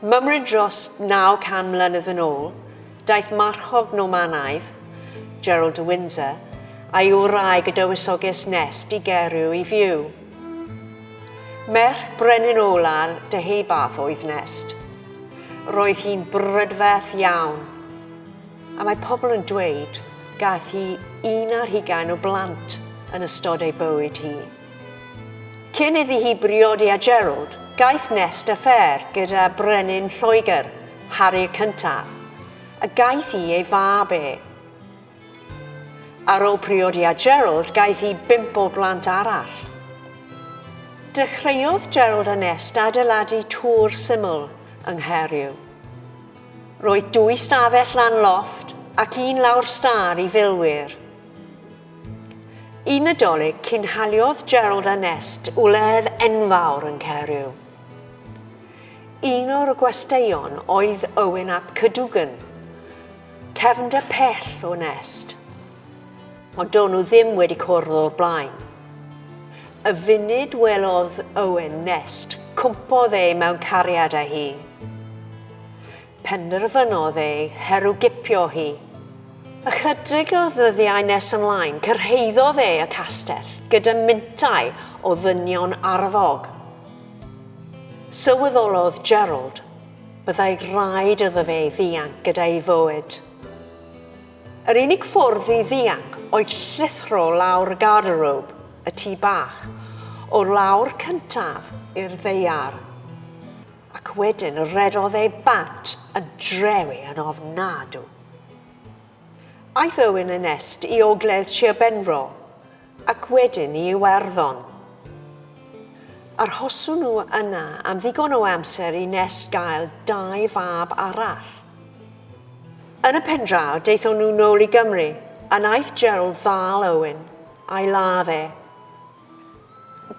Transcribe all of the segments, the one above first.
Mymryn dros 900 mlynedd yn ôl, daeth marchog Normanaidd, Gerald de Windsor, a'i wraig y Dywysoges Nest i Gaeriw i fyw. Merch brenin ola'r Deheubarth oedd Nest. Roedd hi'n brydferth iawn, a mae pobl yn dweud gaeth hi un ar hugain o blant yn ystod ei bywyd hi. Cyn iddi hi briodi â Gerald, gaeth Nest affêr gyda brenin Lloegr, Harri y Cyntaf, a gaeth hi ei fab e. Ar ôl priodi â Gerald, gaeth hi bump o blant arall. Dechreuodd Gerald a Nest adeiladu tŵr syml yng Nghaeriw. Roedd dwy stafell lan lofft ac un lawr stâr i filwyr. Un Nadolig, cynhaliodd Gerald a Nest wledd enfawr yn Caeriw. Un o'r gwesteion oedd Owen ap Cadwgan, cefnder pell o Nest. Ond do'n nhw ddim wedi cwrdd o'r blaen. Y funud welodd Owen Nest, cwmpodd e mewn cariad â hi. Penderfynodd ei herwgipio hi. Ychydig o ddyddiau nes ymlaen, cyrhaeddodd e y castell gyda mintai o ddynion arfog. Sylweddolodd Gerald byddai rhaid iddo fe ddianc gyda'i fywyd. Yr unig ffordd i ddianc oedd llithro lawr y garderobe, y tŷ bach, o'r lawr cyntaf i'r ddaear. Ac wedyn rhedodd e bant yn drewi yn ofnadw. Aeth Owen a Nest i ogledd Sir Benfro ac wedyn i Iwerddon. Arhoson nhw yna am ddigon o amser i Nest gael dau fab arall. Yn y pendraw, daethon nhw nôl i Gymru, a wnaeth Gerald ddal Owen a'i ladd e.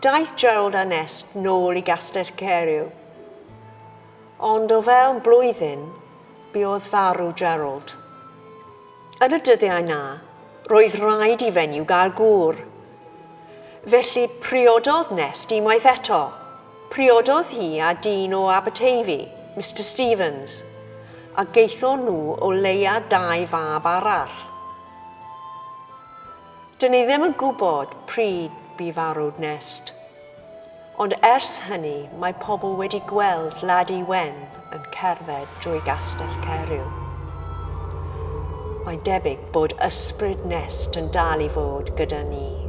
Daeth Gerald a Nest nôl i Gastell Caeriw. Ond o fewn blwyddyn, buodd farw Gerald. Yn y dyddiau 'na, roedd rhaid i fenyw gael gŵr. Felly priododd Nest unwaith eto. Priododd hi â dyn o Aberteifi, Mister Stevens, a gaethon nhw o leia dau fab arall. Dyn ni ddim yn gwybod pryd bu farw Nest, ond ers hynny mae pobl wedi gweld Ladi Wen yn cerdded drwy Gastell Caeriw. Mae'n debyg bod ysbryd Nest yn dal i fod gyda ni.